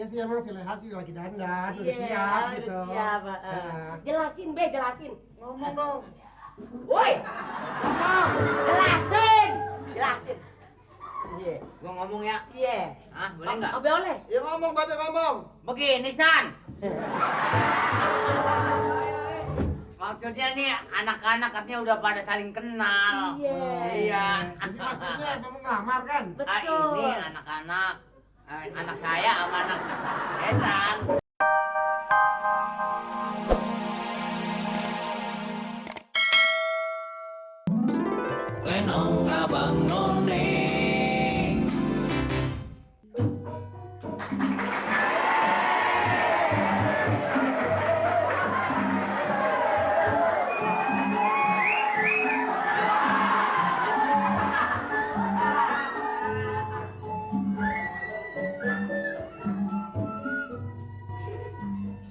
sih emang si Leha sih lagi dandan, udah siap gitu. Siap. Jelasin, Be, jelasin. Ngomong dong. Woi. Ngomong. Jelasin. Jelasin. Iya. Gua ngomong ya. Iya. Hah, boleh nggak? Boleh. Ya ngomong, Babe ngomong. Begini, San. Maksudnya nih anak-anak katanya udah pada saling kenal. Iya. Jadi maksudnya kamu ngelamar kan? Betul. Ini anak-anak. Anak saya sama anak Esan. Lenong Abang None.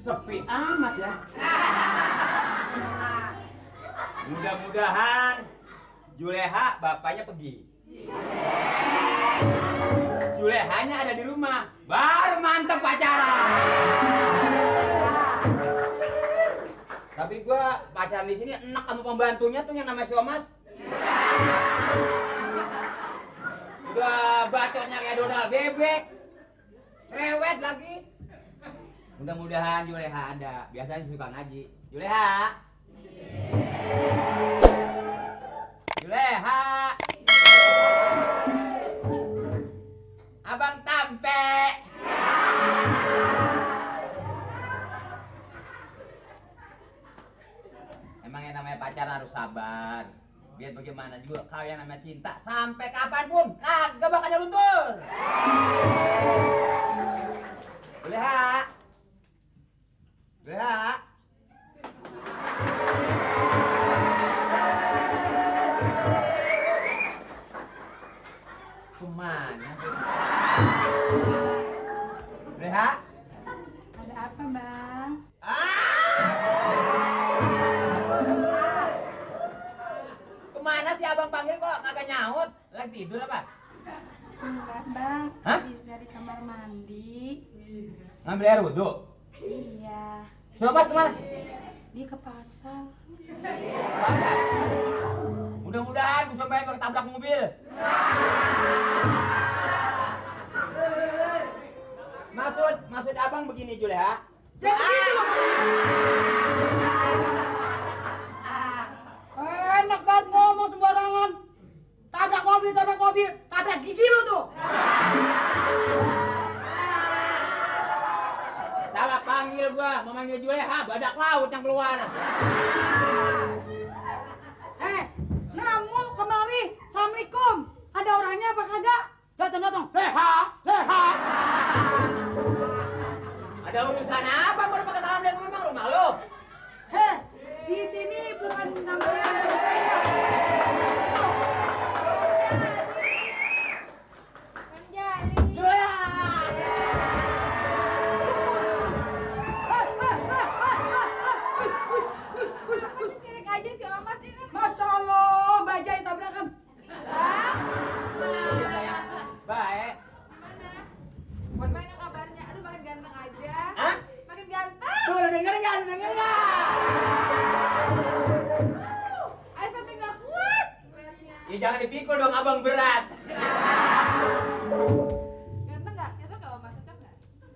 Sepi amat ya. Mudah-mudahan Juleha bapaknya pergi. Julehanya ada di rumah. Baru mantep pacaran. Tapi gua pacaran di sini enak sama pembantunya tuh yang namanya Siomas. Udah bacotnya kayak dodol bebek. Cerewet lagi. Mudah-mudahan Juleha ada. Biasanya suka ngaji. Juleha. Juleha. Abang Tampe. Emang yang namanya pacaran harus sabar. Biar bagaimana juga kau yang namanya cinta sampai kapanpun kagak bakal luntur. Juleha. Juleha. Kemana? Juleha? Ada apa, Bang? Kemana sih abang panggil kok kagak nyaut? Lagi tidur apa? Enggak, Bang. Hah? Habis dari kamar mandi. Ngambil air wudhu? Iya. Siomas kemana? Dia ke pasar. Pasar. Mudah-mudahan bisa main bertabrak mobil. Maksud abang begini Juleha. Ya begitu loh. Enak banget ngomong sembarangan. Tabrak mobil, tabrak gigi lu tuh. Salah panggil gua, mau manggil Juleha, badak laut yang keluar. Kamu kemari, assalamualaikum. Ada orangnya apa kagak? Datang. Leha. Ada urusan apa baru pakai assalamualaikum memang rumah lo? Di sini bukan namanya saya. Bang Jali. Juleha. Sirik aja si Omas ini. Masya Allah, bajai tabrakan. Iya sayang. Baik. Gimana kabarnya? Aduh, makin ganteng aja. Hah? Makin ganteng. Tuh denger nggak? Ayo sampai nggak kuat. Ya jangan dipikul dong abang berat. Ganteng nggak? Cocok nggak Omas? Cocok nggak?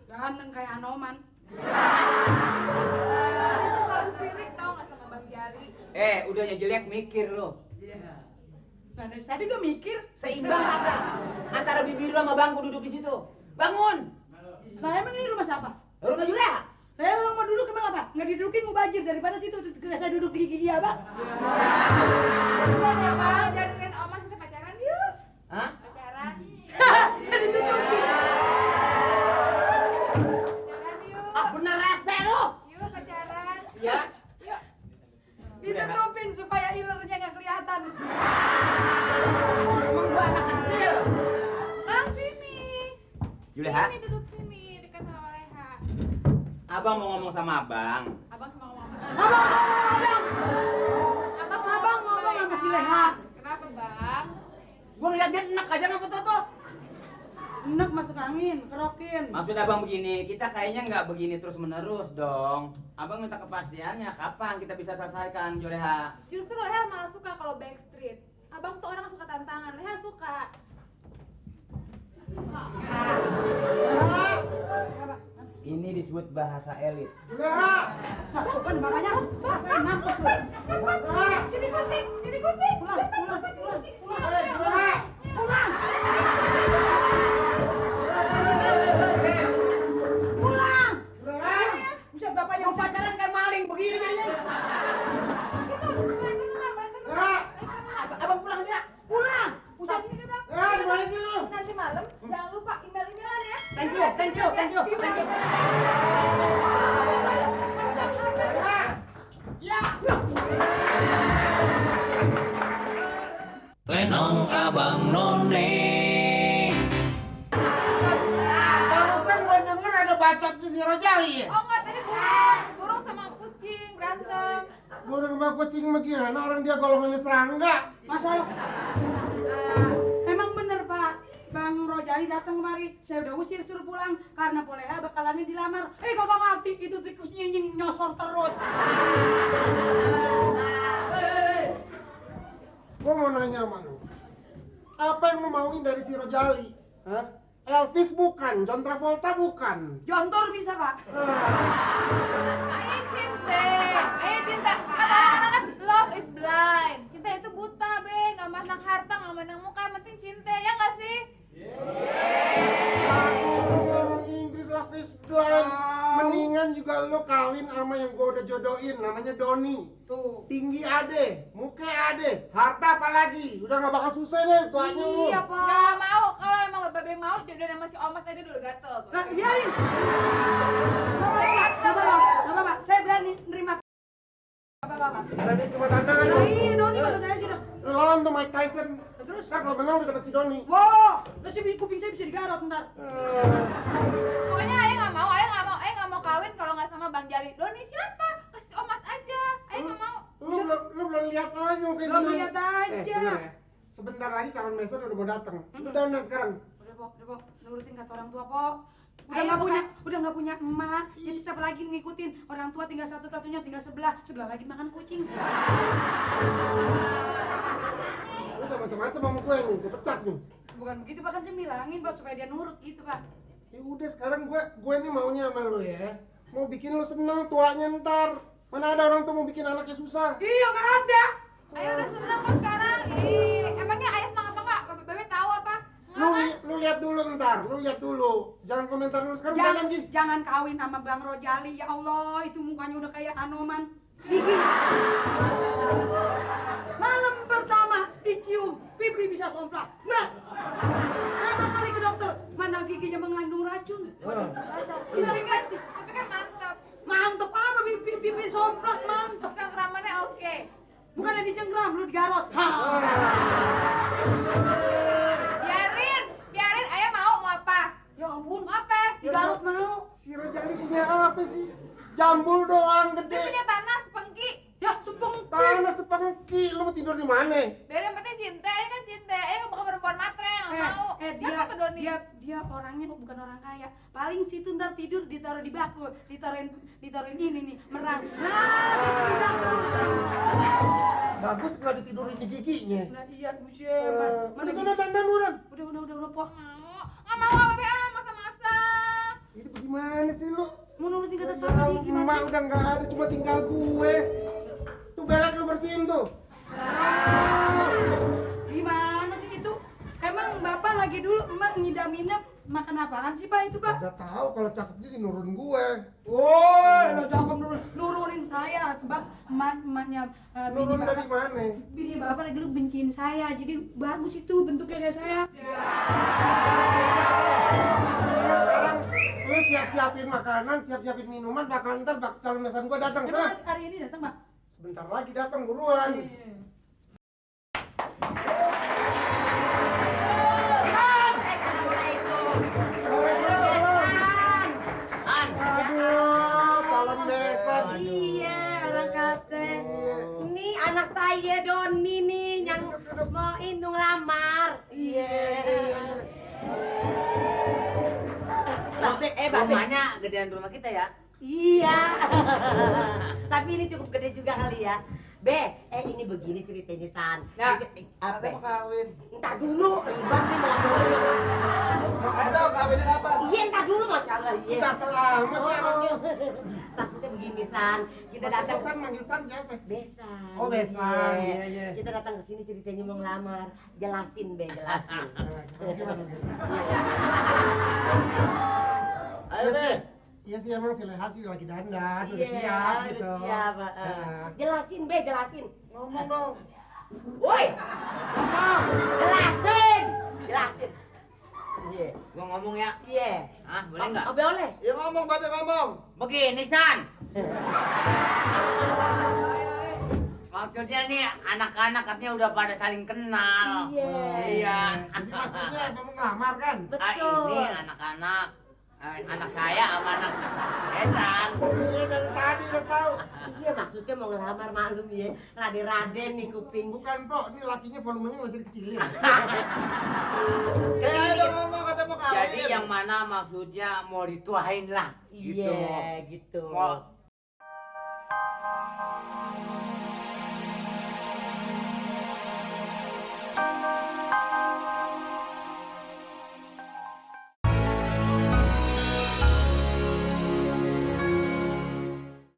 Ganteng kayak Anoman. Itu selalu sirik tau nggak sama Bang Jali? Udahnya jelek mikir lo. Nah, dari tadi gue mikir. Seimbang kagak? Antara bibir lo sama bangku duduk di situ. Bangun. Nah, emang ini rumah siapa? Rumah Juleha. Saya orang mau duduk emang apa? Nggak didudukin mau bajir daripada situ saya duduk di gigi apa? Udah ya Bang, jaduin Omas kita pacaran yuk. Hah? Pacaran. Jadi tutupin. Pacaran yuk. Ah bener rese lo. Yuk pacaran. Ya. Yuk. Ditutupin supaya ilernya nggak kelihatan. Emang gua anak kecil. Bang sini. Juleha. Sini duduk sini dekat sama Leha. Abang mau ngomong sama abang. Abang sama ngomong. Abang ngomong sama si Leha. Kenapa Bang? Gua ngeliat dia enak aja ngapa Toto. Enak masuk angin, kerokin. Maksud abang begini, kita kayaknya nggak begini terus menerus dong. Abang minta kepastiannya kapan kita bisa selesaikan Joleha. Justru Leha malah suka kalau backstreet. Abang tuh orang suka tantangan, Leha suka. Ini disebut bahasa elit. Juleha. Nah, bukan makanya saya ngantuk tuh. Jadi kucing, jadi kucing. Pulang. Juleha. Pulang. Pulang. Juleha. Buset bapaknya pacaran kayak maling begini jadinya. Juleha. Abang pulang ya. Pulang. Buset. Eh, di mana sih lu? Nanti malam jangan lupa email-emailan ya. Thank you. Lenong Abang None. Barusan gue denger ada bacot di si Rojali ya? Oh enggak, tadi burung sama kucing berantem. Burung sama kucing gimana? Orang dia golongannya serangga. Masalah. Memang bener Pak. Bang Rojali datang kemari, saya udah usir suruh pulang karena Poleha bakalannya dilamar. Kagak ngerti itu tikus nyinying nyosor terus. Gue mau nanya sama lu. Apa yang lu mauin dari si Rojali? Hah? Elvis bukan, John Travolta bukan. Jontor bisa Pak. Ayo cinta. Kata anak-anak love is blind. Cinta itu buta, Be. Nggak mandang harta, nggak mandang muka, yang penting cinta, ya nggak sih? Aku ngomong Inggris love is blind. Mendingan juga lu kawin sama yang gue udah jodohin, namanya Doni. Tuh. Tinggi ade, muka ade, harta apalagi. Udah gak bakal susah deh tuanya lu. Iya Pak. Nggak mau. Kalau emang Babe mau, jodohin sama si Omas aja dulu gatel tuh. Nah, biarin. Gak apa-apa. Saya berani nerima. Apa-apa. Berani cuma tantangan lu. Iya, Doni kata saya gitu. Lu lawan tuh Mike Tyson. Terus? Ntar kalau menang udah dapet si Doni. Wow, terus kuping saya bisa digarot ntar. Pokoknya Ayah nggak mau kawin kalau nggak sama Bang Jali. Doni siapa? Kasih Omas aja. Ayah nggak mau. Lu belum lihat aja muka si Belum Doni. lihat aja. Denger ya. Sebentar lagi calon besan udah mau datang. Lu dandan sekarang. Udah Pok, nurutin kata orang tua Pok. Ayo, Udah nggak punya emak. Jadi siapa lagi ngikutin orang tua tinggal satu-satunya tinggal sebelah lagi makan kucing. Lu udah macam-macam sama gue nih, gue pecat nih. Bukan begitu Pak, kan saya bilangin Pak supaya dia nurut gitu Pak. Ya udah sekarang gue nih maunya sama lu ya. Mau bikin lu seneng tuanya ntar. Mana ada orang tuh mau bikin anaknya susah. Iya nggak ada. Ayah udah seneng kok sekarang. Ih, emangnya Ayah senang apa nggak? Babe tahu apa? Lu lihat dulu ntar, lu lihat dulu. Jangan komentar dulu sekarang dandan Gi. Jangan kawin sama Bang Rojali. Ya Allah, itu mukanya udah kayak Anoman. Gigi. Malam pertama dicium, pipi bisa somplak. Nah, berapa kali ke dokter? Mana giginya mengandung racun. Bisa infeksi. Tapi kan mantap. Mantep apa pipi somplak mantep. Cengkramannya oke. Bukan yang dicengkram, lu digarot. Biarin. Ayah mau apa? Ya ampun, Mau apa? digarot mau. Si Rojali punya apa sih? Jambul doang Dia gede. punya tanah sepengki. Ya sepengki. Tanah sepengki, lu mau tidur di mana? Biar yang penting cinta, Ayah kan cinta. Ayah nggak bakal perempuan matre, nggak mau. Siapa tuh Doni? dia orangnya bukan orang kaya. Paling situ ntar tidur ditaruh di bakul, ditaruhin ini nih, merang. Nah, gitu di bakul. Bagus nggak ditidurin di giginya. Nah, iya, buset. Udah sana dandan buran. Udah, Pok. Nggak mau Babe masa-masa. Ini bagaimana sih lu? Mau nurutin kata siapa nih gimana Emak sih? udah nggak ada, cuma tinggal gue. Tuh belet lu bersihin tuh. Gimana sih itu? Emang Bapak lagi dulu emak ngidam-ngidam makan apaan sih Pak itu Pak? Udah tahu kalau cakepnya sih nurun gue. Woi, lo cakep nurunin saya sebab emaknya bini Nurun dari Bapak. mana? Bini Bapak lagi dulu benciin saya, jadi bagus itu bentuknya kayak saya. Jangan sekarang lu siap-siapin makanan, siap-siapin minuman, bakal ntar calon besan gue datang sana. Emang hari ini datang Pak? Sebentar lagi datang buruan. Aduh, calon besan. Iya, orang kata. Ini anak saya Doni nih yang mau indung lamar. Iya. Babe. Rumahnya gedean rumah kita ya. Iya. Tapi ini cukup gede juga kali ya. Be, ini begini ceritanya San. Ya, Apa? mau kawin. Entar dulu, ribet nih mau ngomongin. Makanya tahu kawinnya kapan? Iya, entar dulu Masya Allah. Iya. Kita terlama sih anaknya. Maksudnya begini San, kita Masa datang San manggil San siapa? Besan. Oh, Besan. Iya, iya. Kita datang ke sini ceritanya mau ngelamar. Jelasin, Be, jelasin. Gimana? Ayo, Be. Iya sih emang si Leha sih lagi dandan, udah Iya, siap udah gitu. siap. Jelasin, Be, jelasin. Ngomong dong. Woi, Ngomong. jelasin. Jelasin. Iya. Gua ngomong ya. Iya. Hah, boleh nggak? Oh, boleh. Ya ngomong, Babe ngomong. Begini, San. Maksudnya nih anak-anak katanya udah pada saling kenal. Iya. Iya. Jadi maksudnya mau ngelamar kan? Betul. Ini anak-anak. Anak saya sama anak Esan. Iya dari tadi udah tahu. Iya, maksudnya mau ngelamar maklum ya. Raden-raden nih kuping. Bukan Pok, ini lakinya volumenya masih dikecilin. Kayak udah ngomong kata mau kawin. Jadi yang mana maksudnya mau dituain lah. Iya, gitu. Mau